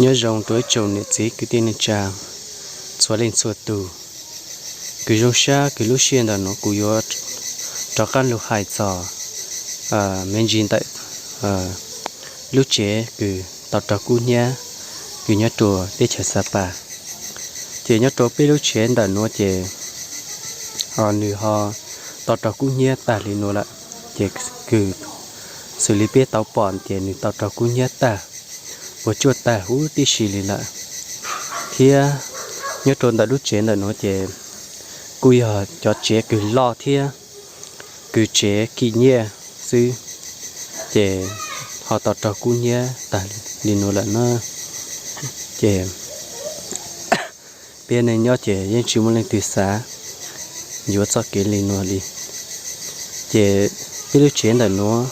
Nyob zoo rau ib tsoom niam txiv kwv tij neej tsa txhua leej txhua tus. Kws zoo sab kws lub sij hawm ntawm nuav kuv yuav rov qaab lug hais txog me ntsis ntawm lub tsev kws tau raug kub hnyiab kws nyob rua teb chaws Xa Pas. Ces nyob rua peb lub tsev ntawm nuav ces nwg ho tau raug kub hnyiab tag li nuav lawm. Ces kws xws li peb tau pom ces nwg tau raug kub hnyiab tag, puas tsuaj tag huv tib si li lawm. Thiab nyob rua ntawm lub tsev ntawm nuav ces kuj yog cov tsev kws loj thiab kws tsev kim nyiaj xwb, ces ho tau raug kub hnyiab tag li nuav lawm na. Ces peb neej nyob ces yeej tsis muaj leej twg xav yuav txoj kev li nuav li. Ces peb lub tsev ntawm nuav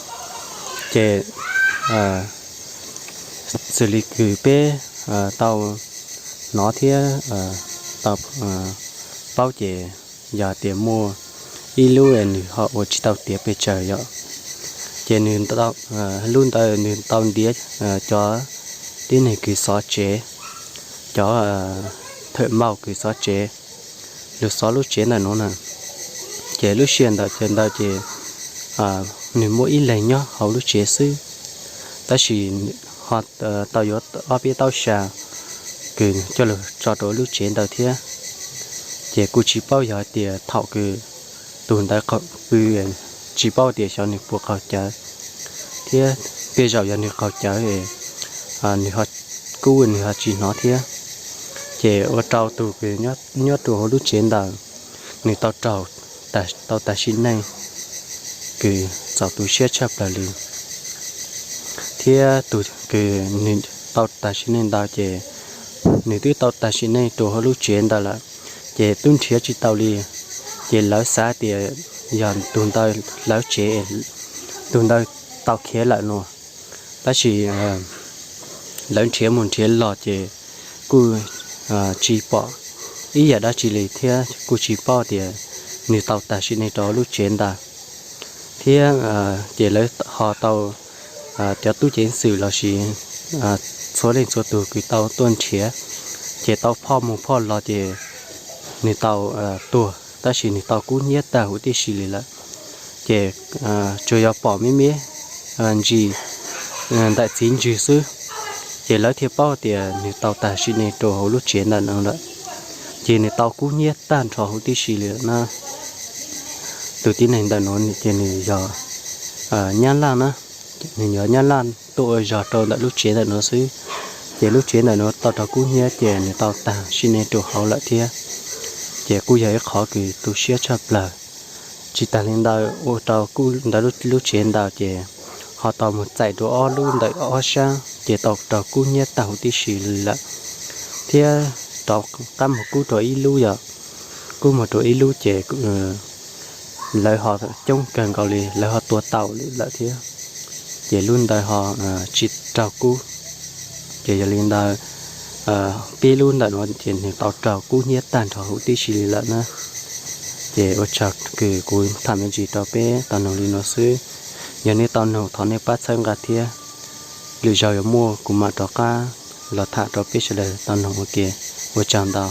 ces xws li kws peb tau hnov thiab tau paub ces yog tias muaj ib lub nwg ho ua tsis tau tiav pes tsawg yom. Ces nwg, lub ntawd nwg tau ntiav cov tib neeg kws xov tsev, cov thawm maum kws xov tsev, lug xov lub tsev ntawm nuav na. Ces lub sij hawm ntawd ces ntawd ces nwg muaj ib leeg nyob hauv lub tsev xwb, tab sis ho tau yuav ob peb taub sa kws coj lug tso rau lub tsev ntawd thiab. Ces kuj tsis paub yog hais tias thaum kws tug ntawd pw, tsis paub tias xyov nwg puas qaug cawv, thiab tej zaum yog nwg qaug cawv, nwg ho kub nwg ho tsis hnov thiab. Ces ua rau tug kws nyob rua hauv lub tsev ntawd, nwg tau raug, tau tag sim neej kws txaus tu siab tshaj plawg li. Thiab tug kws nwg tau tag sim neej ntawd ces nwg twb tau tag sim neej rua hauv lub tsev ntawd lawm, ces tub nrhiav tsis tau li. Ces lawv xav tias yog tug ntawd hlawv tsev, tug ntawd tau khiav lawm no. Tab sis lawv nrhiav mus nrhiav los ces kuj tsis pom ib yam dab tsi li thiab kuj tsis paub tias nwg tau tag sim neej rau lub tsev ntawd. Thiab ces lawv ho tau, cov tub ceev xwm lossis txhua leej txhua tug kws tau tuaj nrhiav, ces tau phoj mus phoj los ces nwg tau tuag, tab sis nwg tau kub hnyiab tag huv tib si li lawm. Ces tsuas yog pom me me ntsis ntawm txiv ntswg xwb, ces lawv thiaj paub tias nwg tau tag sim neej rua hauv lub tsev ntawm no lawm. Ces nwg tau kub hnyiab tag nrho huv tib si li lawm na. Tus tib neeg ntawm no ces nwg yog Nyab Laj na, nwg yog Nyab Laj tuaj ua zog rau ntawm lub tsev ntawm no xwb. Ces lub tsev ntawm no tau raug kub hnyiab ces nwg tau tag sim neej rua hauv lawm thiab. Ces kuj yog ib qhov kws tu siab tshaj plawg. Tsis tas li ntawd ua rau kuj ntawd lub tsev ntawd ces ho tau mus txais rua ob lub ntawm ob sab ces tau raug kub hnyiab tag huv tib si li lawm. Thiab rov qab mus kub rua ib lub, yog kub mus rua ib lub ces lawv ho coob kawg nkaus li, lawv ho tua tau lawm thiab. Ces lub ntawd ho tsis raug kub. Ces yog li ntawd peb lub ntawm no ces nwg tau raug kub hnyiab tag nrho huv tib si li lawm na. Ces ua tsaug kws kuv tham me ntsis rau peb tau noog li no xwb. Yog nej tau noog thov nej pab txhawb nqa thiab. Lwm zaug yuav muaj kuv mam rov qab los tham rau peb sawv daws tau noog ua ke. Ua tsaug ntau.